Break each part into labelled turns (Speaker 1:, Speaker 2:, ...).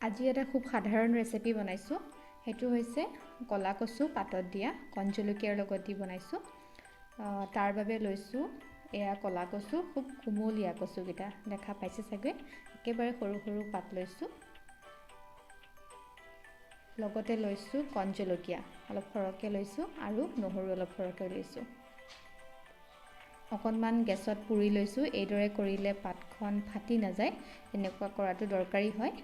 Speaker 1: আজি এটা খুব সাধাৰণ ৰেচিপি বনাইছোঁ। সেইটো হৈছে ক'লা কচু পাতত দিয়া কণ জলকীয়াৰ লগত দি বনাইছোঁ। তাৰ বাবে লৈছোঁ এয়া ক'লা কচু, খুব কুমলীয়া কচুকেইটা দেখা পাইছে চাগৈ, একেবাৰে সৰু সৰু পাত লৈছোঁ। লগতে লৈছোঁ কণ জলকীয়া অলপ সৰহকৈ লৈছোঁ আৰু নহৰু অলপ সৰহকৈ লৈছোঁ। অকণমান গেছত পুৰি লৈছোঁ। এইদৰে কৰিলে পাতখন ফাটি নাযায়, এনেকুৱা কৰাটো দৰকাৰী হয়।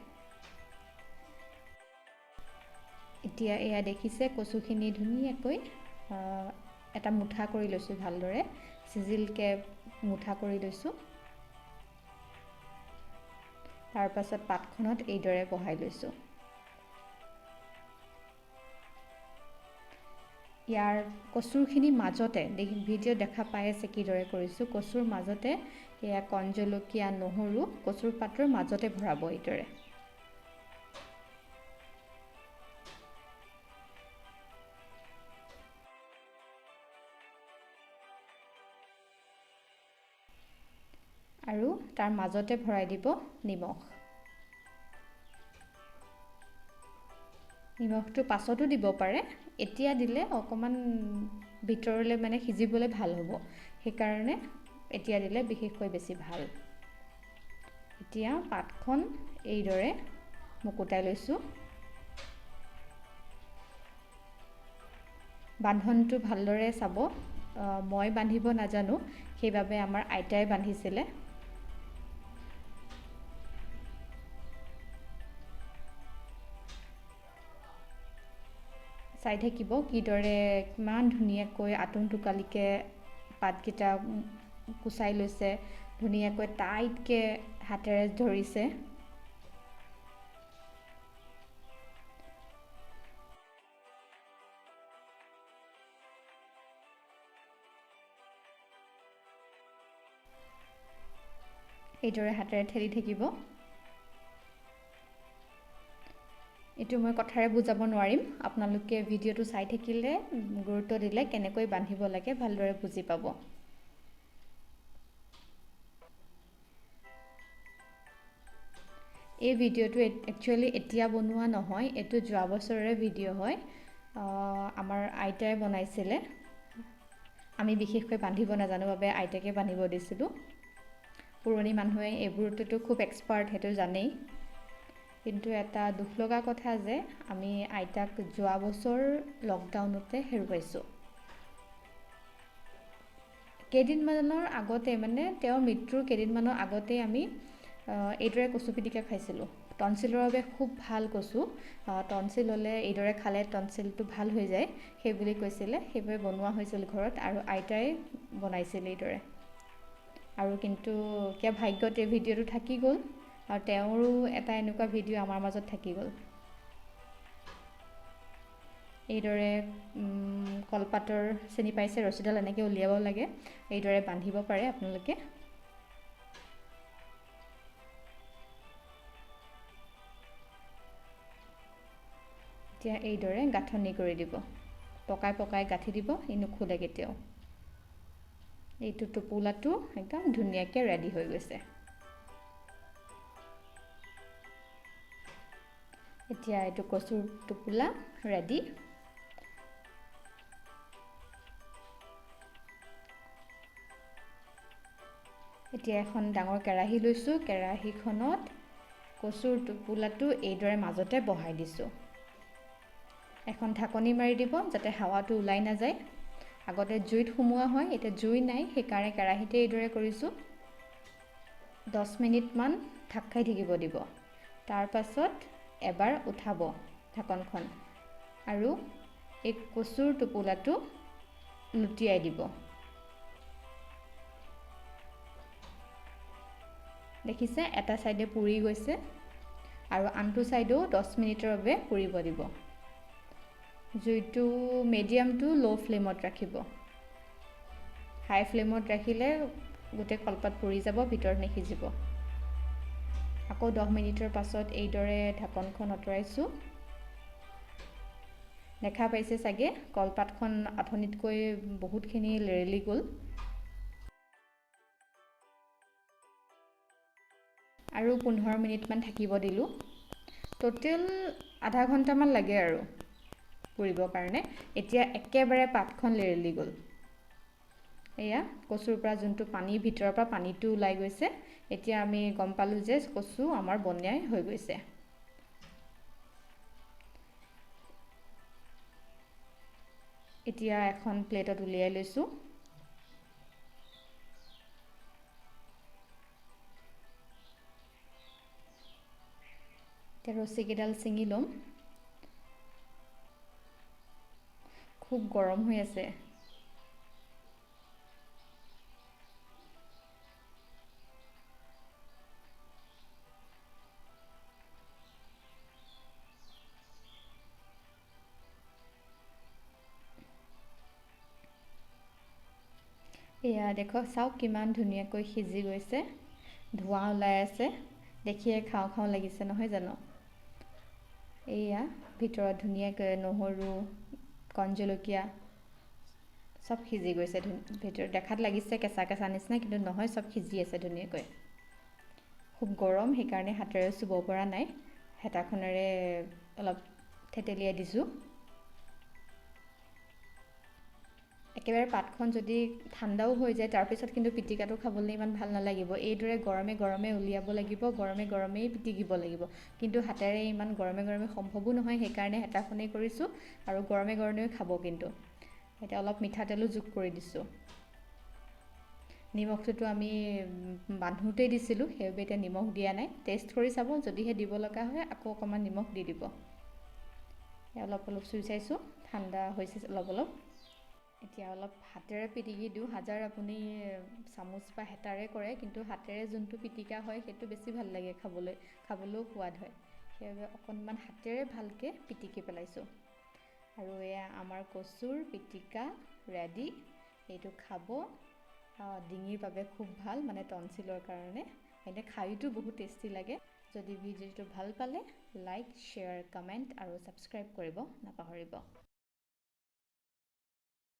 Speaker 1: এতিয়া এয়া দেখিছে কচুখিনি ধুনীয়াকৈ এটা মুঠা কৰি লৈছোঁ, ভালদৰে চিজিলকৈ মুঠা কৰি লৈছোঁ। তাৰপাছত পাতখনত এইদৰে বহাই লৈছোঁ। ইয়াৰ কচুৰখিনি মাজতে ভিডিঅ'ত দেখা পাই আছে কিদৰে কৰিছোঁ। কচুৰ মাজতে এয়া কণ জলকীয়া নহৰু কচুৰ পাতৰ মাজতে ভৰাব এইদৰে। আৰু তাৰ মাজতে ভৰাই দিব নিমখ। নিমখটো পাছতো দিব পাৰে, এতিয়া দিলে অকণমান ভিতৰলৈ মানে সিজিবলৈ ভাল হ'ব, সেইকাৰণে এতিয়া দিলে বিশেষকৈ বেছি ভাল। এতিয়া পাতখন এইদৰে মুকুটাই লৈছোঁ। বান্ধনটো ভালদৰে চাব, মই বান্ধিব নাজানো, সেইবাবে আমাৰ আইতাই বান্ধিছিলে। চাই থাকিব কিদৰে কিমান ধুনীয়াকৈ আটোম টোকালিকৈ পাতকেইটা কুচাই লৈছে, ধুনীয়াকৈ টাইটকৈ হাতেৰে ধৰিছে। এইদৰে হাতেৰে ঠেলি থাকিব। এইটো মই কথাৰে বুজাব নোৱাৰিম, আপোনালোকে ভিডিঅ'টো চাই থাকিলে গুৰুত্ব দিলে কেনেকৈ বান্ধিব লাগে ভালদৰে বুজি পাব। এই ভিডিঅ'টো একচুৱেলি এতিয়া বনোৱা নহয়, এইটো যোৱা বছৰৰে ভিডিঅ' হয়। আমাৰ আইতাই বনাইছিলে, আমি বিশেষকৈ বান্ধিব নাজানো বাবে আইতাকে বান্ধিব দিছিলোঁ। পুৰণি মানুহে এইবোৰততো খুব এক্সপাৰ্ট, সেইটো জানেই। কিন্তু এটা দুখ লগা কথা যে আমি আইতাক যোৱা বছৰ লকডাউনতে হেৰুৱাইছোঁ। কেইদিনমানৰ আগতে, মানে তেওঁৰ মৃত্যুৰ কেইদিনমানৰ আগতেই আমি এইদৰে কচু পিটিকা খাইছিলোঁ। টনচিলৰ বাবে খুব ভাল কচু, টনচিল হ'লে এইদৰে খালে টনচিলটো ভাল হৈ যায় সেই বুলি কৈছিলে, সেইবাবে বনোৱা হৈছিল ঘৰত আৰু আইতাই বনাইছিল এইদৰে। আৰু কিন্তু কিয় ভাগ্যত এই ভিডিঅ'টো থাকি গ'ল আৰু তেওঁৰো এটা এনেকুৱা ভিডিঅ' আমাৰ মাজত থাকি গ'ল। এইদৰে কলপাতৰ চিনি পাইছে, ৰছীডাল এনেকৈ উলিয়াব লাগে, এইদৰে বান্ধিব পাৰে আপোনালোকে। এতিয়া এইদৰে গাঁথনি কৰি দিব, পকাই পকাই গাঁঠি দিব, ই নুখোলে কেতিয়াও। এইটো টোপোলাটো একদম ধুনীয়াকৈ ৰেডি হৈ গৈছে। এতিয়া এইটো কচুৰ টোপোলা ৰেডি। এতিয়া এখন ডাঙৰ কেৰাহী লৈছোঁ, কেৰাহীখনত কচুৰ টোপোলাটো এইদৰে মাজতে বহাই দিছোঁ। এখন ঢাকনি মাৰি দিব যাতে হাৱাটো ওলাই নাযায়। আগতে জুইত সুমোৱা হয়, এতিয়া জুই নাই সেইকাৰণে কেৰাহীতে এইদৰে কৰিছোঁ। 10 মিনিটমান ঢাক খাই থাকিব দিব, তাৰপাছত এবাৰ উঠাব ঢাকনখন আৰু এই কচুৰ টোপোলাটো লুটিয়াই দিব। দেখিছে এটা ছাইডে পুৰি গৈছে আৰু আনটো ছাইডেও 10 মিনিটৰ বাবে পুৰিব দিব। জুইটো মিডিয়াম টু ল' ফ্লেমত ৰাখিব, হাই ফ্লেমত ৰাখিলে গোটেই কলপাত পুৰি যাব, ভিতৰত নিসিজিব। আকৌ 10 মিনিটৰ পাছত এইদৰে ঢাকনখন আঁতৰাইছোঁ। দেখা পাইছে চাগে কলপাতখন আথনিতকৈ বহুতখিনি লেৰেলি গ'ল। আৰু 15 মিনিটমান থাকিব দিলোঁ। টোটেল আধা ঘণ্টামান লাগে আৰু পুৰিবৰ কাৰণে। এতিয়া একেবাৰে পাতখন লেৰেলি গ'ল। এয়া কচুৰ পৰা যোনটো পানী, ভিতৰৰ পৰা পানীটো ওলাই গৈছে। এতিয়া আমি গম পালোঁ যে কচু আমাৰ বনাই হৈ গৈছে। এতিয়া এখন প্লেটত উলিয়াই লৈছোঁ। এতিয়া ৰছীকেইডাল ছিঙি ল'ম। খুব গৰম হৈ আছে। এয়া দেখক, চাওক কিমান ধুনীয়াকৈ সিজি গৈছে, ধোঁৱা ওলাই আছে, দেখিয়ে খাওঁ খাওঁ লাগিছে নহয় জানো? এয়া ভিতৰত ধুনীয়াকৈ নহৰু, কণ জলকীয়া চব সিজি গৈছে। ভিতৰত দেখাত লাগিছে কেঁচা কেঁচা নিচিনা, কিন্তু নহয়, চব সিজি আছে ধুনীয়াকৈ। খুব গৰম, সেইকাৰণে হাতেৰে চুব পৰা নাই, হেতাখনেৰে অলপ থেতেলিয়াই দিছোঁ। একেবাৰে পাতখন যদি ঠাণ্ডাও হৈ যায় তাৰপিছত কিন্তু পিটিকাটো খাবলৈ ইমান ভাল নালাগিব। এইদৰে গৰমে গৰমে উলিয়াব লাগিব, গৰমে গৰমেই পিটিকিব লাগিব। কিন্তু হাতেৰে ইমান গৰমে গৰমে সম্ভৱো নহয়, সেইকাৰণে হেতাখনেই কৰিছোঁ আৰু গৰমে গৰমেই খাব। কিন্তু এতিয়া অলপ মিঠাতেলো যোগ কৰি দিছোঁ। নিমখটোতো আমি বান্ধোঁতেই দিছিলোঁ, সেইবাবে এতিয়া নিমখ দিয়া নাই। টেষ্ট কৰি চাব, যদিহে দিব লগা হয় আকৌ অকণমান নিমখ দি দিব। অলপ অলপ চুই চাইছোঁ, ঠাণ্ডা হৈছে অলপ অলপ। এতিয়া অলপ হাতেৰে পিটিকি দিওঁ। হাজাৰ আপুনি চামুচ বা হেতাৰে কৰে, কিন্তু হাতেৰে যোনটো পিটিকা হয় সেইটো বেছি ভাল লাগে খাবলৈ, খাবলৈও সোৱাদ হয়। সেইবাবে অকণমান হাতেৰে ভালকৈ পিটিকি পেলাইছোঁ। আৰু এয়া আমাৰ কচুৰ পিটিকা ৰেডি। এইটো খাব, ডিঙিৰ বাবে খুব ভাল, মানে টনচিলৰ কাৰণে। এনে খায়তো বহুত টেষ্টি লাগে। যদি ভিডিঅ'টো ভাল পালে লাইক, শ্বেয়াৰ, কমেণ্ট আৰু ছাবস্ক্ৰাইব কৰিব নাপাহৰিব।